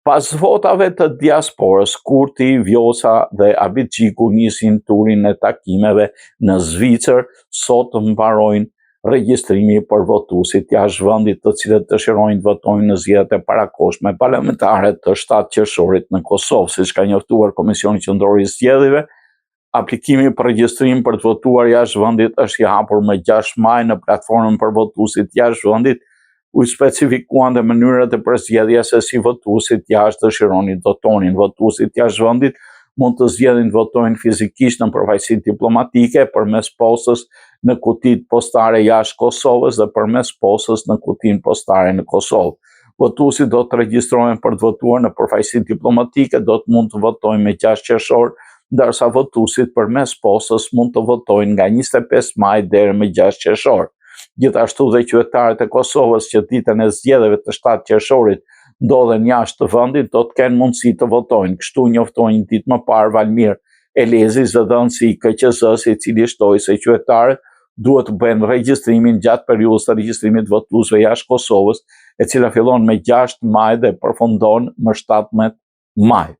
Pas votave të diasporës, Kurti, Vjosa dhe Abdixhiku nisin turin e takimeve në Zvicër, sot mbarojnë regjistrimi për votuesit jashtë vendit të cilët dëshirojnë të votojnë në zgjedhjet e parakohshme parlamentare të 7 qershorit në Kosovë, siç ka njoftuar Komisioni Qendror i Zgjedhjeve. Aplikimi për regjistrim për të votuar jashtë vendit është i hapur më 6 maj në platformën për votuesit jashtë vendit, u specifikuan dhe mënyrat e përzgjedhjes se si votuesit jashtë dëshironin të votonin. Votuesit jashtë vendit mund të zgjedhin të votojnë fizikisht në përfaqësitë diplomatike përmes postës në kutitë postare jashtë Kosovës dhe përmes postës në kutinë postare në Kosovë. Votuesit do të regjistrohen për të votuar në përfaqësitë diplomatike, do të mund të votojnë me 6 qershor, ndërsa votuesit përmes postës mund të votojnë nga 25 maj deri më 6 qershor. Gjithashtu dhe qytetarët e Kosovës që ditën e zgjedhjeve të 7 qershorit ndodhen jashtë vendit do të kenë mundësi të votojnë. Kështu njoftoi një ditë më parë Valmir Elezi, zëdhënësi i KQZ-së, i cili shtoi se qytetarët duhet të bëjnë regjistrimin gjatë periudhës së regjistrimit të votuesve jashtë Kosovës, e cila fillon me 6 maj dhe përfundon më 17 maj.